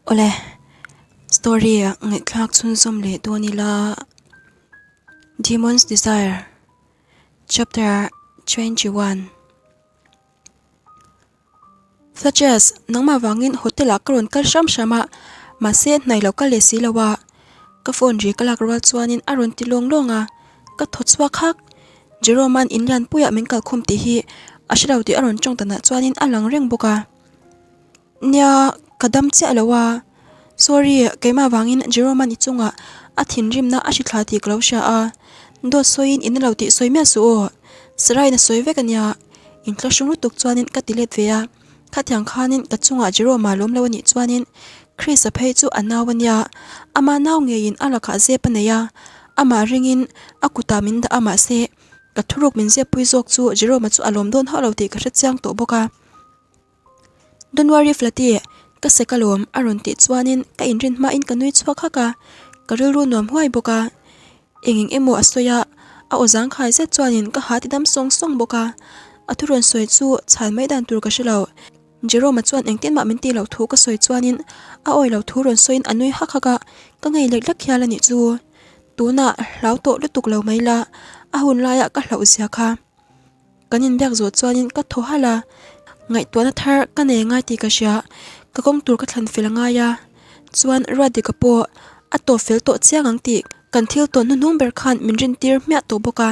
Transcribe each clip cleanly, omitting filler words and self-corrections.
Awle, story ah ngaihthlak chhunzawm leh dawn ila Demon's Desire chapter 21 Fletches, nangmah vangin hotel ah ka rawn kal hram hram a, mahse hnai lo kal leh si lo a, ka phone ri ka lak rual chuanin a rawn ti lawng lawng a, ka thaw chhuak hak. Jerome-a'n inlianpuiah min kalkhum tih hi a hre lo tih a rawn tawng danah chuanin a lang reng bawk a. Nia, ka dam chiah lo a. Sorry, keimah vangin Jerome-a'n i chungah a thinrimna a hrithla tih ka lo hria a. Dawt sawiin in lo tih sawi miah suh aw. Sarah-in a sawi vek a nia. Inthlahrung lutuk chuanin ka ti let ve a. Khatiang khanin ka chungah Jerome-a lawm lo a nih chuanin Chris-a phei chu a nau a nia. Ama nau ngeiin a lakah zep a nei a. Amah ringin a kutah min dah a mahse ka thuruk min zep pui zawk chu Jerome-a chu a lawm dawn hauh lo tih ka hre chiang tawh bawk a. Don't worry Flatty, ka sek alawm a rawn tih chuanin ka inrin hmain ka nui chhuak hak a, ka rilru nuam huai bawk a. Eng eng emaw a sawi a, a aw zangkhai zet chuanin ka ha ti dam sawng sawng bawk a. A thu rawn sawi chu chhan mai dan tur ka hre lo. Jerome-a chuan engtin mah min tih loh thu ka sawi chuanin a awi lo thu rawn sawiin a nui hak hak a, ka ngei lek lek hial a nih chu. Tunah hlau tawh lutuk lo mai la, a hun laia ka hlauh zia kha. Kan inbiak zawh chuanin ka thaw halh a, ngaihtuahna thar ka nei ngai tih ka hria, ka kawng tur ka thlan fel a ngai a, chuan Ruatdika pawh a tawp fel tawh chiang ang tih kan thil tawn hnuhnung ber khan min rintir hmiah tawh bawk a.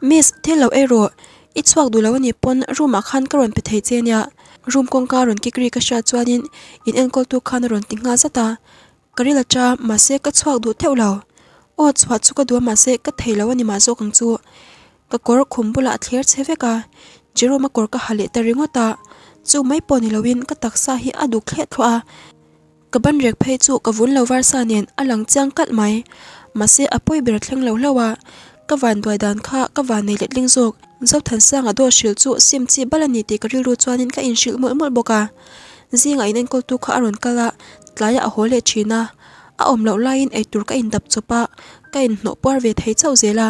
Miss, thil lo ei rawh, i chhuak duh lo a nih pawn room ah khan ka rawn pe thei che nia, room kawngka rawn kik ri ka hriat chuanin in enkawltu khan a rawn ti nghal zat a, Ka ril a cha, mahse ka chhuak duh theuh lo. Aw chhuah chu ka duh a mahse ka thei lo a ni mah zawk ang chu. Ka kawr khum bulah a thler che vek a, Jerome a kawr ka ha leh ta ringawt a, chu mai pawh ni loin ka taksa hi a duk thleh thluah a, ka ban rek phei chu ka vun lo var sa nen a lang chiang kalh mai. Mahse a pawi ber a thleng lo hlauh a, ka van duai dan kha ka van nei letling zawk. Zothansanga dawt hrilh chu sim chi bal a ni tih ka rilru chuanin ka inhrilh mawlh mawlh bawk a. Zingah in enkawltu kha a rawn kal a, tlaiah a haw leh thin a. A awm loh laiin eitur ka indap chawp a, ka inhnawh puar ve thei chauh zel a.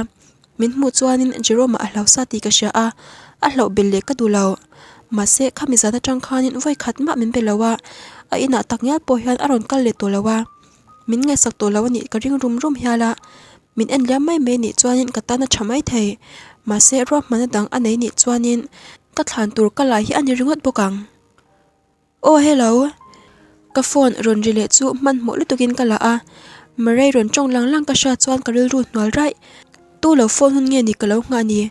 Min hmuh chuanin Jerome-a a hlau sa tih ka hria a, a hlauh belh leh ka duh lo. Mahse, khami zan atang khanin vawi khat mah min be lo a, a inah tak ngial pawh hian a rawn kal leh tawh lo a. Min ngaihsak tawh lo a nih ka ring rum rum hial a, min en liam mai mai nih chuanin ka tan a tha mai thei. Mahse, ruahmanna dang a nei nih chuanin ka thlan tur ka lai hi a ni ringawt bawk ang. Aw hello. Ka phone rawn ri leh chu hmanhmawh lutukin ka la a, Murray rawn tawng lang lang ka hriat chuan ka rilru hnual raih. Tu lo phone hun nge ni ka lo nghah ni?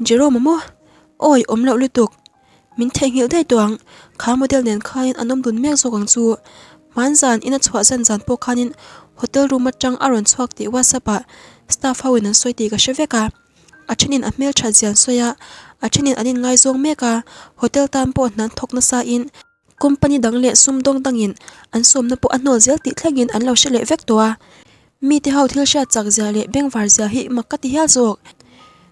Jerome a maw? Awi awm loh lutuk. Min theihnghilh daih tawh ang, kha model nen khanin an awm dun mek zawk ang chu. Hmanzan ina chhuah zan zan pawh khanin hotel room atang a rawn chhuak tih whatsapp ah staff ho in an sawi tih ka hre vek a. A thenin a hmel that zia an sawi a, a thenin an inngaizawng mek a, hotel tan pawh hna an thawk nasa in company dang leh sumdawng dangin an sawmna pawh a hnawl zel tih thlengin an lo hre leh vek tawh a. Mite ho thil hriat chak zia leh bengvar zia hi mak ka ti hial zawk.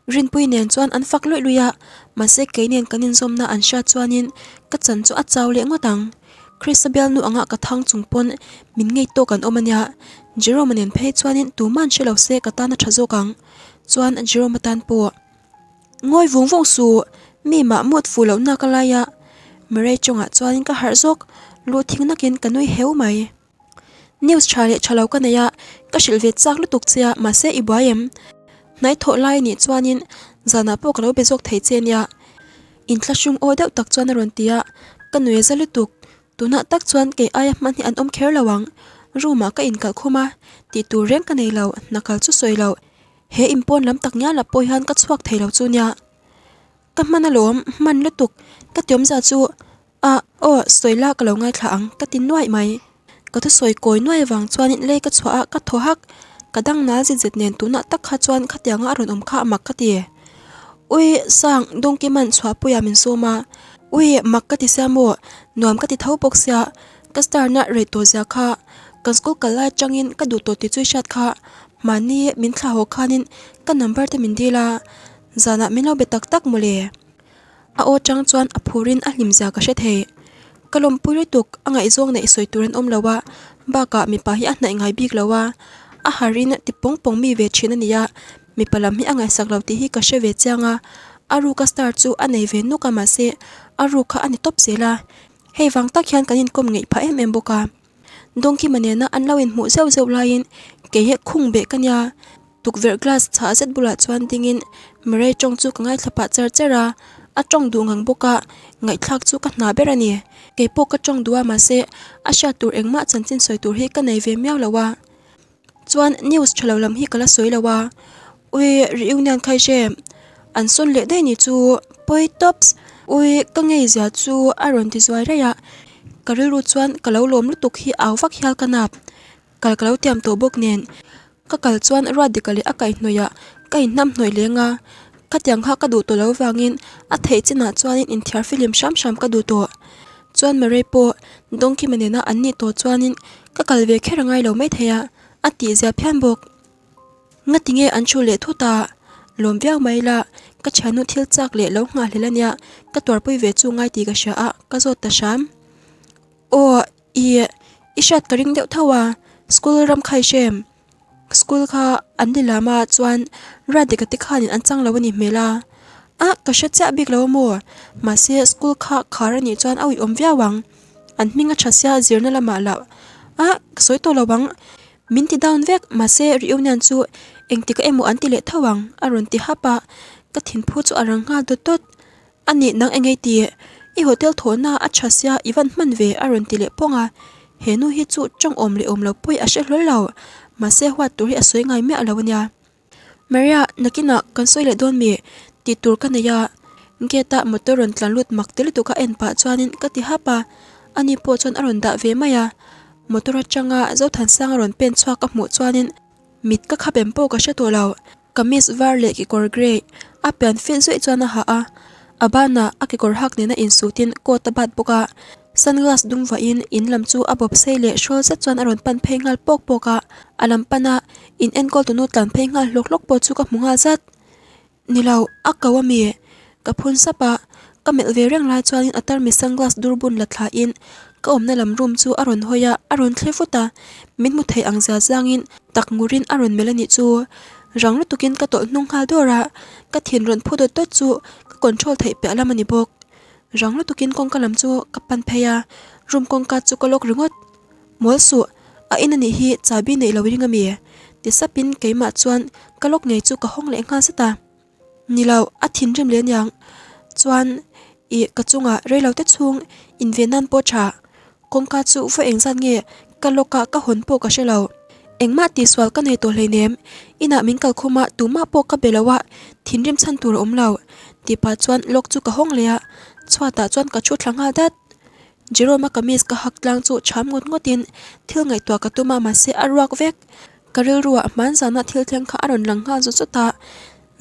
Rinpui nen chuan an fak luih luih a, mahse kei nen kan inzawmna an hriat chuanin ka chan chu a chau leh ngawt ang. Krista bialnu anga ka thang chung pawn min ngei tawk an awm a nia, Jerome-a nen phei chuanin tuman hre lo se ka tan a tha zawk ang. Chuan Jerome atan pawh ngawi vung vung suh, mi mah mut fuh loh nak a lai a, Murray chungah chuanin ka harh zawk, luh thing nakin ka nui heu mai. News tha leh tha lo ka nei a, ka hrilh ve chak lutuk che a, mahse i buai em? Hnai thawh lai anih chuanin zanah pawh ka lo be zawk thei che nia. Inthlahrung aw deuh tak chuan a rawn ti a, ka nui a za lutuk. Tunah tak chuan kei aia hman hi an awm kher lo ang. Room ah ka inkalh khum a, tih tur reng ka nei lo, hna kal chu sawi lo. He inpawn lam tak ngial ah pawh hian ka chhuak thei lo chu nia. Ka hman alawm, hman lutuk, ka ti awmzia chu ah aw sawi la ka lo ngaithla ang ka ti nuaih mai. Ka thusawi kawi nuai avang chuan lei ka chhuah a, ka thaw hak. Ka dang nal zet zet nen tunah tak kha chuan khatianga a rawn awm kha a mak ka ti. Ui, Sang, Dawngkima'n chhuahpuiah min sawm a. Ui, mak ka ti sia maw? Nuam ka ti tho bawk sia. Ka star na rei tawh zia kha. Kan school kal lai atangin ka duh tawh tih chu i hriat kha. Mahni min thlah haw khanin ka number te min dil a. Zanah min lo be tak tak mawle. A aw chang chuan a phurin a hlim zia ka hre thei. Ka lawmpui lutuk, a ngaihzawng neih sawi tur an awm lo a, bakah mipa hi a hnaih ngai bik lo a. A harin ti pawng pawng mi ve thin a nia. Mipa lam hi a ngaihsak lo tih hi ka hre ve chiang a, a ruka star chu a nei ve nuk a mahse a ruk kha a ni tawp zel a, hei vang tak hian kan inkawm ngeih phah em em bawk a. Dawngkima nena an lo inhmuh zeuh zeuh laiin kei hi khung beh ka nia. Tukverh glass chhah zet bulah chuan dingin Murray tawng chu ka ngaithla pah char char a, a tawng duh ngang bawk a, ngaihthlak chu ka hna ber a ni. Kei pawh ka tawng duh a mahse a hriat tur engmah chanchin sawi tur hi ka nei ve miau lo a. Chuan news tha lo lam hi ka la sawi lo a, ui reunion kha i hre an sawn leh daih ni chu pawi tawps ui ka ngei zia chu a rawn ti zuai raih a, ka rilru chuan ka lo lawm lutuk hi au vak hial ka nap. Kal ka lo tiam tawh bawk nen ka kal chuan ruat dika leh a kaihhnawih ah ka inhnam hnawih leng a, khatiang kha ka duh tawh lo vangin a theih chinah chuanin inthiar filim hram hram ka duh tawh. Chuan Mary pawh Dawngkima nena an nih tawh chuanin ka kal ve kher a ngai lo maithei a, a tih zia phian bawk. Ngati nge an thu leh thut a? Lawm viau mai la, ka thiannu thil chak leh lo nghahhlel ania ka tuarpui ve chu ngai tih ka hria a, ka zawt ta hram. Aw. I i hriat ka ring deuh tho a, school ram kha i hrem, school kha an ni lam a chuan Radhika te khanin an chang lo a nih hmel a, ah ka hre chiah bik lo a maw, mahse school kha khar a nih chuan a uiawm viau ang, an hming a tha sia zirna lamah lah ah ka sawi tawh lo ang, min ti down vek mahse reunion chu engtik ah emaw an ti leh tho ang a rawn ti hap a, ka thinphu chu a rang nghal dawt dawt. A nih nang engei ti? I hotel thawhna a tha sia i van hman ve a rawn ti leh pawng a, he nu hi chu tawng awm leh awm lo pawi a hre hlawl lo, mahse huat tur hi a sawi ngai miah lo a nia. Maria, nakinah kan sawi leh dawn mi? Tih tur ka nei a, gate a motor rawn tlan lut mak ti lutuk a en pah chuanin ka ti hap a, ani pawh chuan a rawn dah ve mai a, motor atanga Zothansanga rawn pen chhuak ka hmuh chuanin mit ka khap em pawh ka hre tawh lo. Kamis var leh kekawr grey a pian fit zuih chuan a ha a, a banah a kekawr hak nena insutin coat a bat bawk a, sunglass dum vahin in lam chu a bawp sei leh hrawl zet chuan a rawn pan phei nghal pawk pawk a, a lam pana in enkawl tunu tlan phei nghal hlawk hlawk pawh chu ka hmu nghal zat. Ni lo, a ko a mi? Ka phun sap a, ka melh ve reng lai chuanin a tarmi sunglass dur bun la thlain ka awmna lam room chu a rawn hawi a, a rawn thli vut a, min hmu thei ang zia zangin tak ngurin a rawn melh a nih chu. Rang lutukin ka tawlh hnung nghal dawr a, ka thin rawn phu dawt dawt chu ka control theih piah lam a ni bawk. Rang lutukin kawngka lam chu ka pan phei a, room kawngka chu ka lock ringawt. Mawl suh, a in a nih hi chabi neih lo ring a mi? Ti sapin keimah chuan ka lock ngei chu ka hawng leh nghal zat a. Ni lo, a thinrim leh aniang. Chuan ih ka chungah reilo te chhung inve nan pawh tha. Kawngka chu vawi engzat nge ka lock a ka hawn pawh ka hre lo. Engmah tihsual ka nei tawh hleinem, inah min kal khum a tumah pawh ka be lo a, thinrim chhan tur a awm lo. Tih pah chuan lock chu ka hawng leh a, chhuatah chuan ka thu thla nghal dat. Jerome-a kamis ka hak tlang chu chham ngawt ngawtin thil ngaihtuah ka tum a mahse a ruak vek. Ka rilruah hmanzana thil thleng kha a rawn lang nghal zawt zawt a,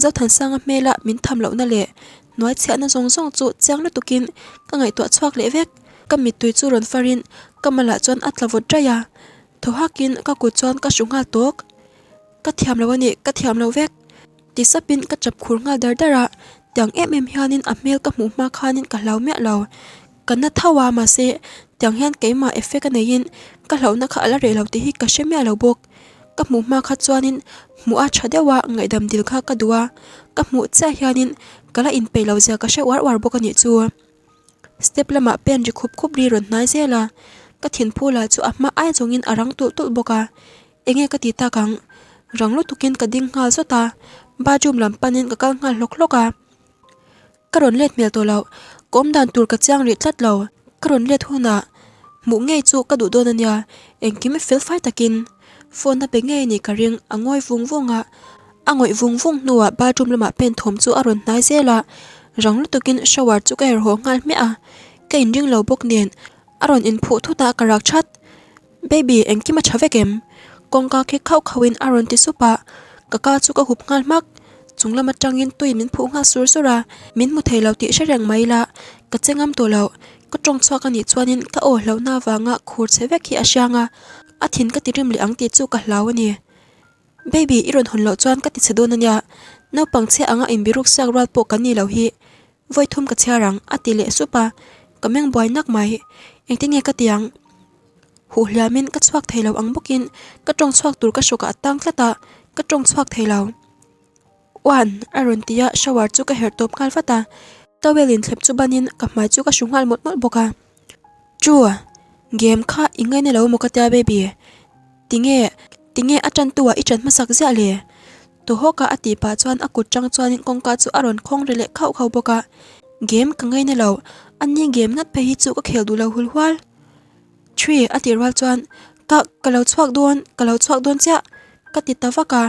Zothansanga hmela min tham lohna leh hnuai chhiahna zawng zawng chu chiang lutukin ka ngaihtuah chhuak leh vek. Ka mittui chu rawn farin ka malah chuan a tla vawt raih a, thaw hakin ka kut chuan ka hru nghal tawk. Ka thiam lo a ni, ka thiam lo vek. Ti sapin ka chap khur nghal dar dar a, tiang em em hianin a hmel ka hmuh hma khanin ka hlau miah lo. Ka na tho a mahse tiang hian keimah effect a neiin ka hlauhna kha a la reh lo tih hi ka hre miah lo bawk. Ka hmuh hma kha chuanin hmuh a tha deuh a ngaihdam dil kha ka duh a, ka hmuh chiah hianin ka la inpeih lo zia ka hre uar uar bawk a nih chu. Step lamah pen ri khup khup ri rawn hnai zel a, ka thinphu lah chu a hma ai zawngin a rang tulh tulh bawk a. Enge ka ti tak ang? Rang lutukin ka ding nghal zawt a, bathroom lam panin ka kal nghal hlawk hlawk a. Ka rawn let hmel tawh loh, ka awm dan tur ka chiang rih tlat lo. Ka rawn let hunah hmuh ngei chu ka duh dawn a nia, engkim fel fai takin phone a pe ngei a nih ka ring, a ngawi vung vung a. A ngawih vung vung hnuah bathroom lamah pen thawm chu a rawn hnai zel a, rang lutukin shower chu ka herh haw nghal hmiah a, ka inring lo bawk nen a rawn inphuh thut a ka rak that. Baby, engkim a tha vek em? Kawngka khi khauh khauhin a rawn ti sup a, ka ka chu ka hup nghal hmak. Chung lam atangin tui min phuh nghal sur sur a, min hmu thei lo tih hre reng mai ila, ka che ngam tawh lo. Ka tawng chhuak a nih chuanin ka aw hlauhna avanga khur che vek hi a hriang a, a thin ka ti rim leh ang tih chu ka hlau a ni. Baby, i rawn hawn loh chuan ka ti chhe dawn a nia, naupang chhia anga inbiruk siak rual pawh kan ni lo hi. Vawi thum ka chhiar ang, a ti leh sup a, ka meng buai nak mai. Engtin nge ka ti ang? Huh hliamin ka chhuak thei lo ang bawkin ka tawng chhuak tur ka hrawkah a tang tlat a, ka tawng chhuak thei lo. Uan! a rawn ti a, shower chu ka herh tawp nghal vat a, towel in thlep chu banin ka hmai chu ka hru nghal mawlh mawlh bawk a. True! Game kha i ngaina lo maw ka tia baby? Tinge, tinge a tantu ah i tan hmasak ziah le? Tawhawka a tih pah chuan a kut tang chuanin kawngka chu a rawn khawng ri leh khauh khauh bawk a. Game ka ngaina lo, ani game ngat phei hi chu ka khel duh lo hul hual. Three a tih rual chuan ka ka lo chhuak dawn, ka lo chhuak dawn chiah ka ti ta vak a.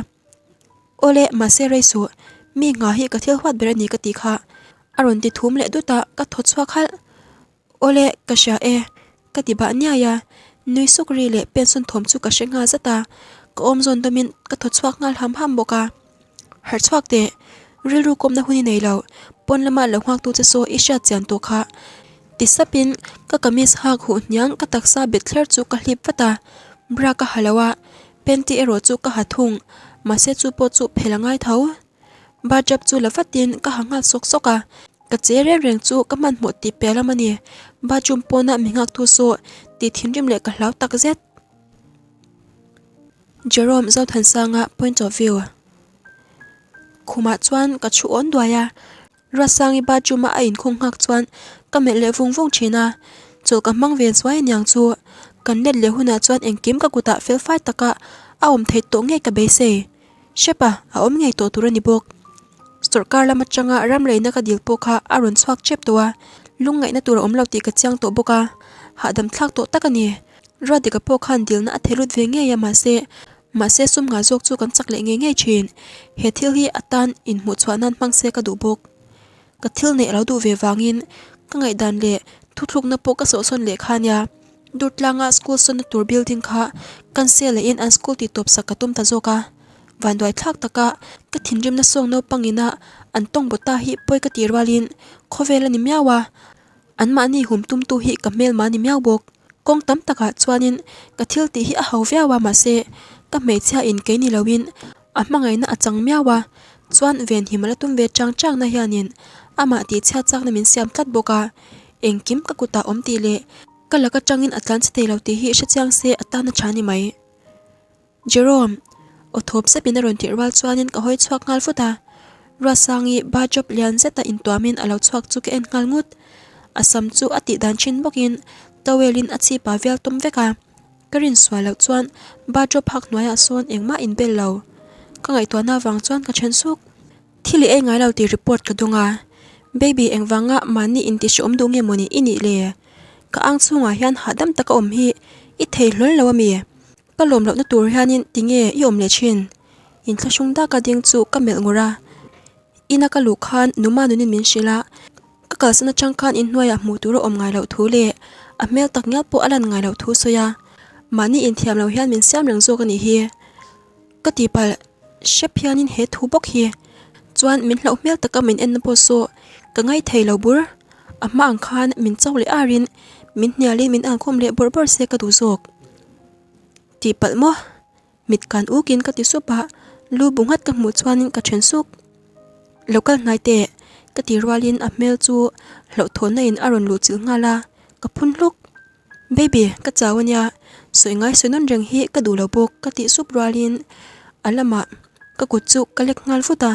Awle mahse rei suh, mi ngha hi ka thil huat ber a ni ka tih kha a rawn ti thum leh dut a, ka thaw chhuak halh. Awle, ka hria e, ka ti bah niai a, nui suk ri leh pension thawm chu ka hre nghal zat a, ka awm zawn dawmin ka thaw chhuak nghal ham ham bawk a. Harh chhuak teh, rilru kawmna hun i nei lo, pawn lama lo nghak tu che saw i hriat chian tawh kha. Ti sapin ka kamis hak huh hniang ka taksa bet thler chu ka hlip vat a, bra ka ha lo a, panty erawh chu ka ha thung, mahse chu pawh chu phel a ngai tho. Bajab chu la vatin ka ha nghal sawk sawk a, ka che reng reng chu ka hmanhmawh tih piah lam a ni. Bathroom pawna mi nghaktu saw tih thinrim leh ka hlau tak zet. Jerome Zothansanga point of view Khumah chuan ka thu awn duai a. Ruatsangi bathroom-a a inkhung nghak chuan ka melh leh vung vung thin a, chawlh ka hmang ve zuai aniang chu kan let leh hunah chuan engkim ka kutah fel fai taka a awm theih tawh ngei ka beisei. Hrepa, a awm ngei tawh tur a ni bawk. Sawrkar lam atanga ram leina ka dil pawh kha a rawn chhuak tep tawh a, lungngaihna tur a awm lo tih ka chiang tawh bawk a, hahdam thlak tawh tak a ni. Ruatdika pawh khan dilna a thelut ve ngei a mahse Mahse sum ngah zawk chu kan chak leh ngei ngei thin. He thil hi a tan inhmuh chhuah nan hmang se ka duh bawk. Ka thil neih a lo duh ve vangin ka ngaihdan leh thuthlukna pawh ka sawhsawn leh kha nia. Durtlanga school sawnna tur building kha cancel lehin an school tih tawp sak ka tum ta zawk a. Vanduai thlak taka ka thinrimna sawng naupang ina an tawng bawt ta hi pawi ka tih rualin khawvel a ni miau a. Anmahni hum tumtu hi ka hmelma ni miau bawk. Kawng tam takah chuanin ka thil tih hi a ho viau a mahse ka hmeichhia in kei ni loin a hmangaihna a chang miau a, chuan venhim a la tum ve chang changna hianin amah tih chhiat chakna min siam tlat bawk a. Engkim ka kutah awm tih leh ka laka tangin a tlan chhe thei lo tih hi hrechiang se a tan a tha ni mai. Jerome! Aw thawp zepin a rawn tih rual chuanin ka hawi chhuak nghal vut a. Ruatsangi bathrobe lian zeta intuamin a lo chhuak chu ka en nghal ngut. A sam chu a tih dan thin bawkin towel in a chhip ah vial tum vek a. Ka rin sual loh chuan bathrobe hak hnuaiah sawn engmah inbel lo. Ka ngaihtuahna vang chuan ka then suk. Thil i ei ngai lo tih report ka dawng a. Baby engvanga mahni intihhrehawm duh nge mawni i nih le? Ka ang chhungah hian hahdam taka awm hi i thei hlawl lo ami? Ka lawm lohna tur hianin tinge i awm leh thin? Inthlahrung daka ding chu ka melh ngawrh a. Ina ka luh khan numa nunin min hrilh a, ka kalsan atang khan inhnuaiah hmuh tur a awm ngai loh thu leh a hmel tak ngial pawh a lan ngai loh thu sawi a, mahni inthiam lo hian min siam reng zawk a nih hi. Ka tihpalh hrep hianin he thu bawk hi chuan min hlauh hmel taka min enna pawh saw ka ngaithei lo bur. A hma ang khan min cho leh arin min hnialin min ankhawm leh bawrh bawrh se ka duh zawk. Tihpalh maw? Mit kan ukin ka ti sup a, lu bu nghat ka hmuh chuanin ka then suk. Lo kal hnai teh, ka ti rualin a hmel chu hlauhthawnna in a rawn luh chilh nghal a, ka phun hluk. Baby, ka chau ania, sawi ngai sawi nawn reng hi ka duh lo bawk ka tih sup rualin a lamah ka kut chu ka lek nghal vut a.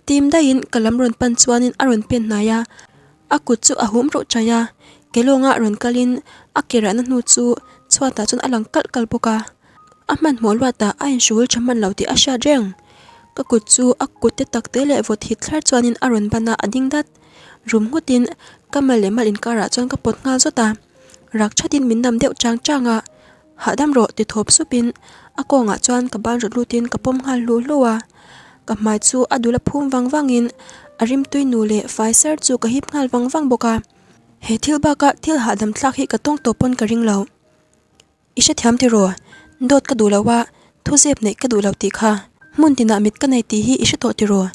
Tim daihin ka lam rawn pan chuanin a rawn pen hnai a, a kut chu a hum ruh chaih a, kelawngah rawn kalin a ke rahna hnu chu chhuatah chuan a lang kalh kalh bawk a. A hmanhmawh luatah a inhruhul tha hman lo tih a hriat reng. Ka kut chu a kut te tak te leh vawt hit thlar chuanin a rawn ban a, a ding dat. Rum nghutin ka mal leh mal inkarah chuan ka pawt nghal zawt a, rak thatin min nam deuh chang chang a. Hahdam rawh ti thawp supin a kawngah chuan ka ban rawt lutin ka pawm nghal hlu hlu a, ka hmai chu a dul a phum vang vangin a rimtui nu leh fai ser chu ka hip nghal vang vang bawk a. He thil baka thil hahdam thlak hi ka tawng tawh pawn ka ring lo. I hrethiam tiraw? Dawt ka duh lo a, thu zep neih ka duh lo tih kha. Hmun tinah mit ka nei tih hi i hre tawh tiraw?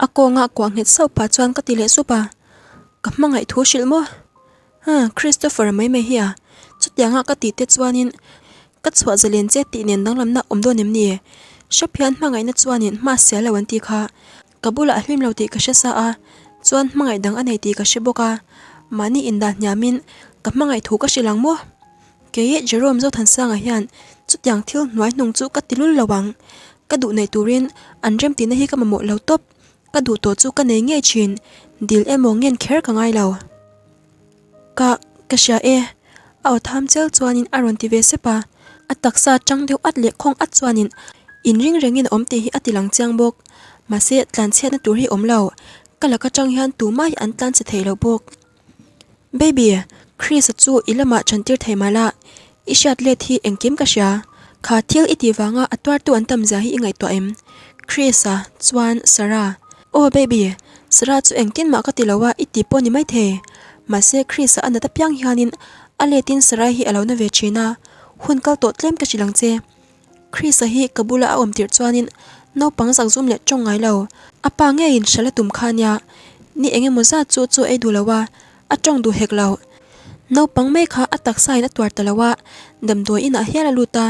A kawnga kuah nghet sauh pah chuan ka ti leh sup a, ka hmangaih thu hrilh maw? Huh, Christopher mai mai hi a, chutianga ka tih te chuanin ka chhuah zalen che tih nen danglamna awm dawn em ni? Hrep hian hmangaihna chuanin hma sia lo an tih kha. Ka bulah a hlim lo tih ka hre sa a, chuan hmangaih dang a nei tih ka hre bawk a, mahni indah hniamin ka hmangaih thu ka hrilh ang maw? Kei Jerome Zothansanga hian chutiang thil hnuai hnung chu ka ti lul lo ang. Ka duh nei turin an remtihna hi ka mamawh lo tawp. Ka duh tawh chu ka nei ngei thin, dil emaw ngen kher ka ngai lo. Ka, ka hria e. A aw tham chel chuanin a rawn ti ve sep a, a taksa tang deuh at leh khawng at chuanin inring rengin a awm tih hi a ti lang chiang bawk. Mahse, tlanchhiatna tur hi awm lo, ka laka tang hian tumah hi an tlanchhe thei lo bawk. Baby, Chris-a chu i lamah chantir thei mah la, i hriat let hi engkim ka hria. Kha thil i tih vanga a tuartu an tam zia hi i ngaihtuah em? Chris-a chuan Sarah, Aw baby, Sarah chu engtin mah ka ti lo a i ti pawh ni maithei. Mahse Chris-a a nat apiang hianin a letin Sarah hi a lo na ve thin a, hun kal tawh tlem ka hrilh ang che. Chris-a hi ka bula a awm tirh chuanin naupang zak zum leh tawng ngai lo. A pa ngeiin hral a tum kha nia, ni eng emaw zat chu chu ei duh lo a, a tawng duh hek lo. Naupang mai kha a taksain a tuar ta lo a, damdawi inah hial a lut a.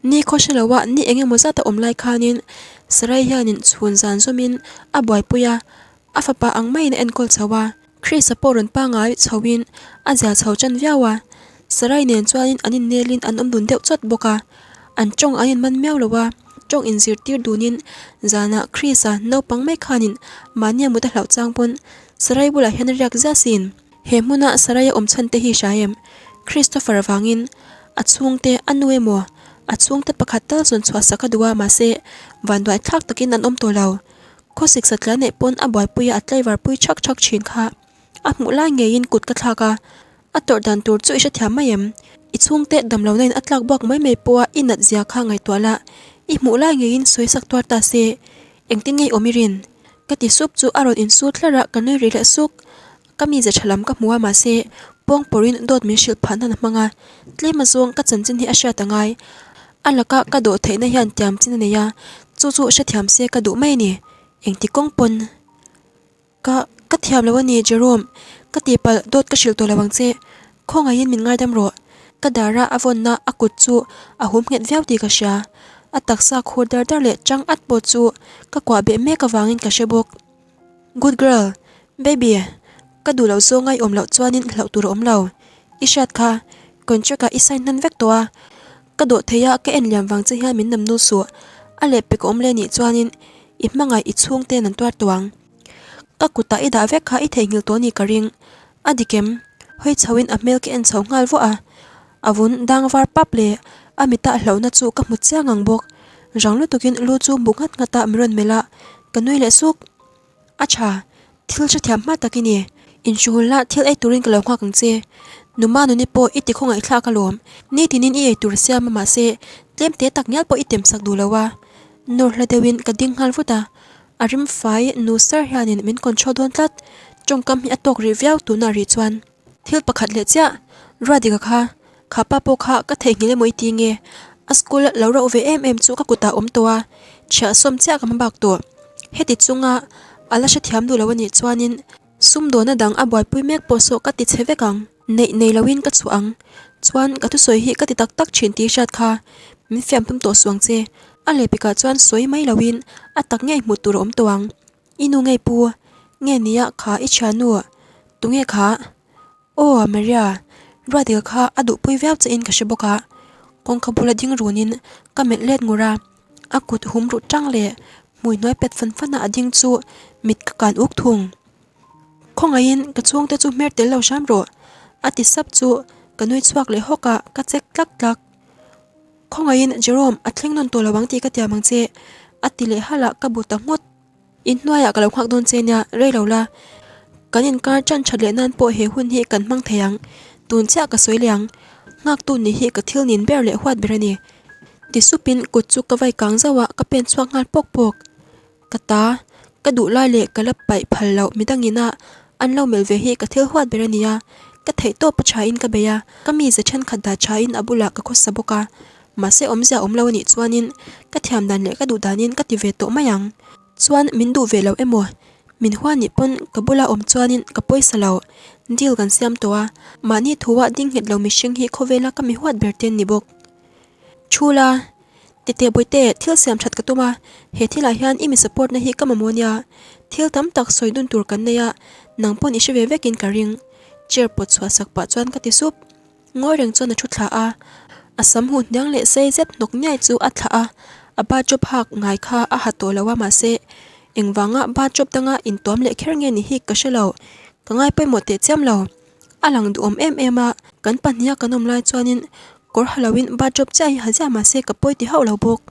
Ni khaw hre lo a, ni eng emaw zat a awm lai khanin Sarai hianin chhun zan zawmin a buaipui a, a fapa ang maiin a enkawl chho a. Chris-a pawh rawn pangai chhoin a zia chho tan viau a, Sarai nen chuanin an innelin an awm dun deuh chawt bawk a, an tawng an inman miau lo a, tawng inzirtir dunin zanah Chris-a naupang mai khanin mahnia mut a hlauh chang pawn Sarai bulah hian a riak zia sin. He hmuna Sarai a awm chhan te hi hria em? Christopher avangin a chhungte a nu emaw a chhungte pakhat tal zawn chhuah sak a duh a mahse vanduai thlak takin an awm tawh lo. Khawsik satliah neih pawn a buaipuia a tlaivar pui thak thak thin kha. A hmuh lai ngeiin kut ka thlak a, a tawrh dan tur chu i hrethiam mai em? I chhungte damlohna in a tlak buak mai mai pawha i nat zia kha ngaihtuah la, i hmuh lai ngeiin sawi sak tuar ta se, engtin nge i awm i rin? Ka ti sup chu a rawn insut hlar a, ka nui ri leh suk. Ka mize tha lam ka hmu a mahse pawng pawrin dawt min hrilh phah nan a hmang a, tlem azawng ka chanchin hi a hriat a ngai. A laka ka dawh theihna hian tiam chin a nei a, chu chu hrethiam se ka duh mai a ni. Engti kawng pawn ka ka thiam lo a ni Jerome, ka tihpalh dawt ka hrilh tawh lo ang che, khawngaihin min ngaidam rawh. Ka dara a vawnna a kut chu a hum nghet viau tih ka hria, a taksa khur dar dar leh chang at pawh chu ka kuah beh mek avangin ka hre bawk. Good girl, baby, ka duh loh zawnga i awm loh chuanin hlauh tur a awm lo. I hriat kha, contract ah i sign hnan vek tawh a, ka dawh thei a ka en liam vang che hian min namnul suh, a lehpek a awm leh nih chuanin i hmangaih i chhungten an tuar tawh ang. Ka kutah i dah vek kha i theihnghilh tawh ni ka ring. A dik em? Hawi chhoin a hmel ka en chho nghal vuah a, a vun dang var pap leh a mitah hlauhna chu ka hmu chiang ang bawk. Rang lutukin lu chu bu nghat nghat a min rawn melh a, ka nui leh suk. A tha, thil hrethiam hma tak i ni. Inhruhul la thil ei turin ka lo nghak ang che. Numa nuni pawh i ti khawngaihthlak alawm. Nitinin i ei tur siam a mahse tlem te tak ngial pawh i tem sak duh lo a. Nawr hla deuhin ka ding nghal vut a. A rim fai nu sar hianin min control dawn tlat. Tawngkam hi a tawk rih viau tunah rih chuan. Thil pakhat leh chiah, Ruadika kha, kha pa pawh kha ka theihnghilh emaw i ti nge? A school lo rauh ve em em chu ka kutah awm tawh a, chhiah sawm chiah ka hma bak tawh. Heti chunga a la hrethiam duh lo a nih chuanin sumdawna dang a buaipui mek pawh saw ka ti chhe vek ang. Neih nei loin ka chhuah ang. Chuan ka thusawi hi ka ti tak tak thin tih hriat kha min fiam tum tawh suang che. A lehpekah chuan sawi mai loin a tak ngei hmuh tur a awm tawh ang. I nu ngei pu, nge nia kha i thiannu, tunge kha? Aw Maria, Ruatdika kha a duhpui viau che in ka hre bawk a, kawngka bula ding runin ka melh let ngur a, a kut hum ruh tang leh hmui hnuai pet fan fan a a ding chu mit ka kan uk thung. Khawngaihin ka chhungte chu hmer tel lo hram rawh, a ti sap chu ka nui chhuak leh hawk a, ka chek tlak tlak. Khawngaihin Jerome a thleng nawn tawh lo ang tih ka tiam ang che, a ti leh halh a, ka bu ta nghawt. Inhnuaiah ka lo nghak dawn che nia, rei lo la. Kan inkar tan that leh nan pawh he hun hi kan hmang thei ang. Tun chiah ka sawi leh ang. Nghaktu nih hi ka thil nin ber leh huat ber a ni. Ti supin kut chu ka vai kang zauh a, ka pen chhuak nghal pawk pawk. Ka ta, ka duh lai leh ka la paih phal loh midangin a an lo melh ve hi ka thil huat ber a ni a. Ka theih tawp a thain ka bei a, ka mize thenkhat dah thain a bulah ka khawsa bawk a. Mahse awmzia awm lo a nih chuanin ka thiam dan leh ka duh danin ka ti ve tawh mai ang. Chuan min duh ve lo emaw? Min hua nih pawn ka bula awm chuanin ka pawisa lo. Deal kan siam tawh a, mahni thua ding nghet lo mihring hi khawvela ka mi huat ber te an ni bawk. Thu la, titeh bawihte thil siam that ka tum a, he thilah hian i mi support na hi ka mamawh nia. Thil tam tak sawi dun tur kan nei a, nang pawn i hre ve vekin ka ring. Chair pawt chhuah sak pah chuan ka ti sup. Ngawi reng chuan a thu thla a, a sam huh hniang leh sei zet hnawk niai chu a thlah a, a bathrobe hak ngai kha a ha tawh lo a mahse engvanga bathrobe danga intuam leh kher nge ni hi ka hre lo, ka ngai pawimawh teh chiam lo. A lang duhawm em em a, kan pahniha kan awm lai chuanin kawr ha loin bathrobe chiah hi ha ziah mahse ka pawi ti hauh lo bawk.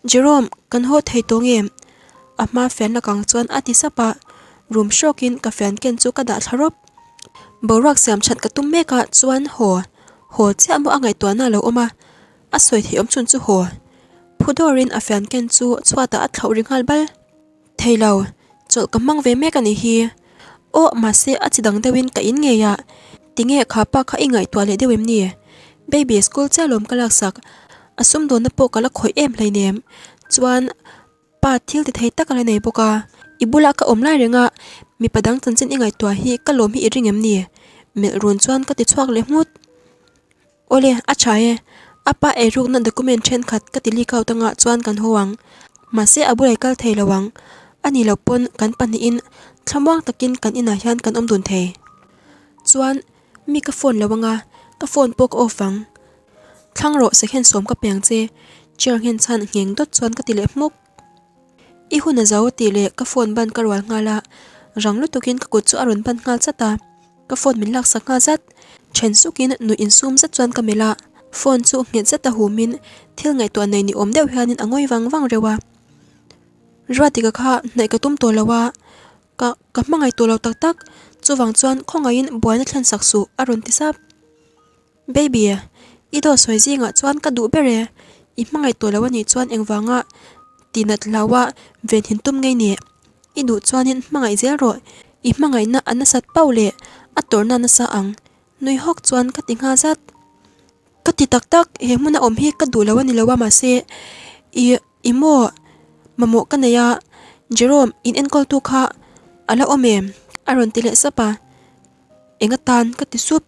Jerome, kan haw thei tawh nge? A hma fian lakang chuan a ti sap a, room hrawkin ka fian ken chu ka dah thla rawp. Boruak siam that ka tum mek a chuan haw, haw chiah maw a ngaihtuahna a lo awm a, a sawi theih awm chhun chu haw. Phu dawrin a fian ken chu chhuatah a thlauh ri nghal bal. Thei lo, chawlh ka hmang ve mek a nih hi. Aw, mahse a chi dang deuhin ka in ngei a, tinge kha pa kha i ngaihtuah leh deuh em ni? Baby school chiah lawm ka laksak, a sumdawnna pawh ka la khawih em hleinem. Chuan pa thil ti thei tak a la nei bawk a, i bulah ka awm lai reng a, mipa dang chanchin i ngaihtuah hi ka lawm hi i ring em ni? Melh run chuan ka ti chhuak leh nghut. Awle, a tha e. A pa eirukna document thenkhat ka ti leak out anga chuan kan haw ang. Mahse a bulah i kal thei lo ang. A ni lo pawn kan pahnihin thlamuang takin kan inah hian kan awm dun thei. Chuan mi ka phone lo anga, ka phone pawh ka off ang. Thlang rawh second sawm ka pe ang che, chair nghen chhan ngheng dawt chuan ka ti leh hmuk. I hun a zo tih leh ka phone ban ka rual nghal a, rang lutukin ka kut chu a rawn ban nghal chat a. Ka phone min laksak nghal zat. Then sukin nuih insum zet chuan ka melh a, phone chu nghet zet a humin thil ngaihtuah nei ni awm deuh hianin a ngawi vang vang reuh a. Ruatika kha hnaih ka tum tawh lo a, ka ka hmangaih tawh lo tak tak, chuvang chuan khawngaihin buaina thlen sak suh a rawn ti sap. Baby, i dawt sawi zingah chuan ka duh ber e, i hmangaih tawh lo a nih chuan engvanga tihnat hlaua venhin tum ngei ni? I duh chuanin hmangaih zel rawh, i hmangaihna a nasat pauh leh a tawrhna nasa ang, nui hawk chuan ka ti nghal zat. Ka ti tak tak, he hmuna awm hi ka duh lo a ni lo a mahse i i maw mamawh ka nei a, Jerome in enkawltu kha a la awm em? A rawn ti leh sap a, eng atan ka ti sup.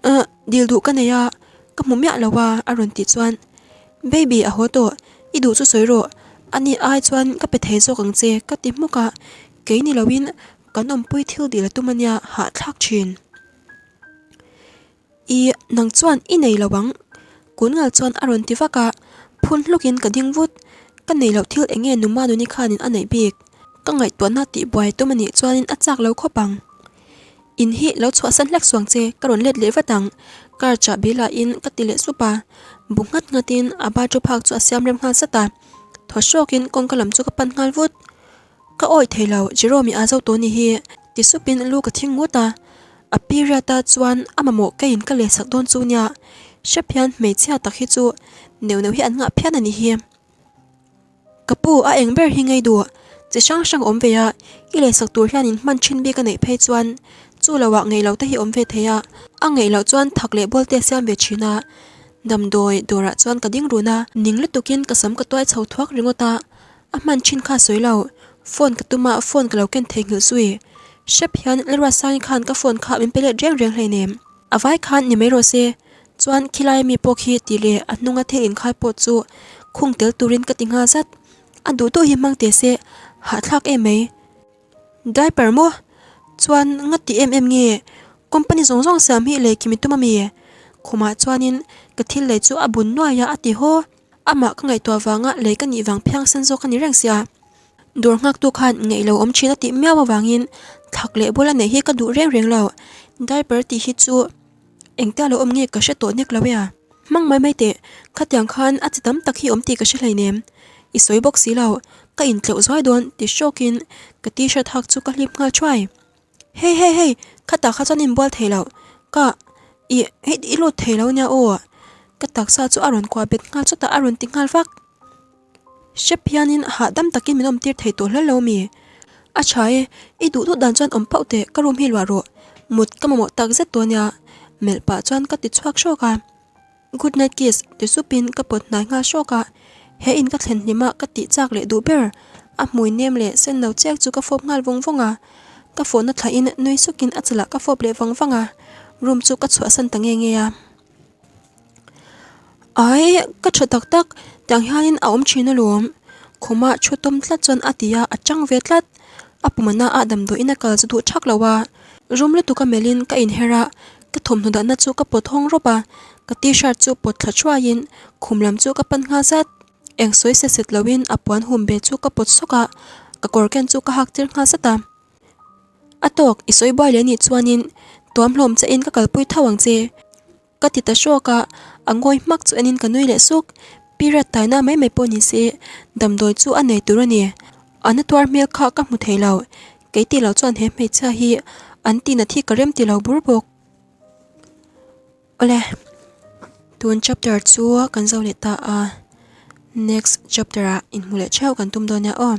Ahh, dil duh ka nei a, ka hmu miah lo a, a rawn tih chuan, Baby a haw tawh, i duh chu sawi rawh, ani ai chuan ka pe thei zawk ang che ka ti hmuk a, kei ni loin kan awmpui thil dil a tum ania hahthlak thin. I nang chuan i nei lo ang, kun ngal chuan a rawn ti vak a, phun hlukin ka ding vut, ka nei loh thil eng nge numa nuni khanin a neih bik, ka ngaihtuahna tihbuai tum anih chuanin a chak lo khawp ang. In hi lo chhuahsan hlek suang che, ka rawn let leh vat ang, car chahbi lahin ka ti leh sup a, bu nghat nghatin a bathrobe hak chu a siam rem nghal zat a, thaw hrawkin kawngka lam chu ka pan nghal vut. Ka awih thei lo, Jerome i a zo tawh ni hi, ti supin lu ka thing ngut a, a period a chuan a mamawh keiin ka leh sak dawn chu nia, hrep hian hmeichhia tak hi chu neuh neuh hi an ngah phian a ni hi. Ka pu, a eng ber hi ngei duh? Chi hrang hrang awm ve a, i lehsak tur hianin hman thin bik a neih phei chuan chu loah ngeih loh te hi awm ve thei a, a ngeih loh chuan thak leh bawl te a siam ve thin a. Damdawi dawrah chuan ka ding run a, ning lutukin ka sam ka tuai chho thuak ringawt a, a hman thin kha sawi lo, phone ka tum a, phone ka lo ken theihnghilh zui. Hrep hian Lalruatsangi khan ka phone kha min pe let reng reng hleinem. A vai khan ni mai rawh se, chuan khilai mi pawh khi tih leh a hnunga thil inkhai pawh chu khung tel turin ka ti nghal zat. A duh duh hi hmang teh se, hahthlak em mai. Diaper maw? Chuan nga ti em em nge? Company zawng zawng siam hi lei kimi tum ami? Khumah chuanin ka thil lei chu a bun nuai a a ti haw. Amah ka ngaihtuah vanga lei ka nih vang phiangsen zawk a ni reng sia. Dawr nghaktu khan ngeih lo awm thin a tih miau avangin thak leh bula neih hi ka duh reng reng lo. Diaper tih hi chu engtia lo awm nge ka hre tawh nek lo e a. Hmang mai mai teh, khatiang khan a chi tam tak hi awm tih ka hre hleinem. I sawi bawk si lo, ka intleuh zuai dawn ti hrawkin ka t-shirt hak chu ka hlip nghal thuai. Hei hei hei, khatah kha chuan inbual thei loh, ka ih hei i lut thei lo nia aw. Ka taksa chu a rawn kuah bet nghal chawt a, a rawn ti nghal vak. Hrep hianin hahdam takin min awmtir thei tawh hlel lo mi? A tha e, i duh duh dan chuan awm pauh teh, ka room hi luah rawh. Mut ka mamawh tak zet tawh ania, melh pah chuan ka ti chhuak hrawk a. Good night kiss ti supin ka pawt hnai nghal hrawk a, he in ka thlen hlim a ka tih chak leh duh ber, a hmui nem leh sen lo chiak chu ka fawp nghal vawng vawng a. Ka fawhna thlahin nui sukin a chalah ka fawp leh vang vang a, room chu ka chhuahsan ta nge nge a. Ai, ka tha tak tak, tiang hianin a awm thin alawm. Khuma thu tum tlat chuan a ti a, a chang ve tlat. A pumana a damdawiin a kal chu duh thak lo a. Rum lutuk a melhin ka inher a, ka thawmhnaw dahna chu ka pawt hawng rawp a, ka t-shirt chu pawt thla thuaiin khum lam chu ka pan nghal zat. Eng sawi set set loin a puan hum be chu ka pawt sawk a, ka kawr ken chu ka hak tir nghal zat a. A tawk, i sawi buai leh anih chuanin. Tuamhlawm che in ka kalpui tho ang che. Ka ti ta hrawk a, a ngawi hmak chu enin ka nui leh suk. Period taina mai mai pawh ni se, damdawi chu a nei tur a ni. A na tuar hmel kha ka hmu thei lo. Kei tih loh chuan he hmeichhia hi an tihna thi ka rem ti lo bur bawk. Awle, tun chapter chu kan zo leh ta a, next chapter ah inhmu leh theuh kan tum dawn nia aw.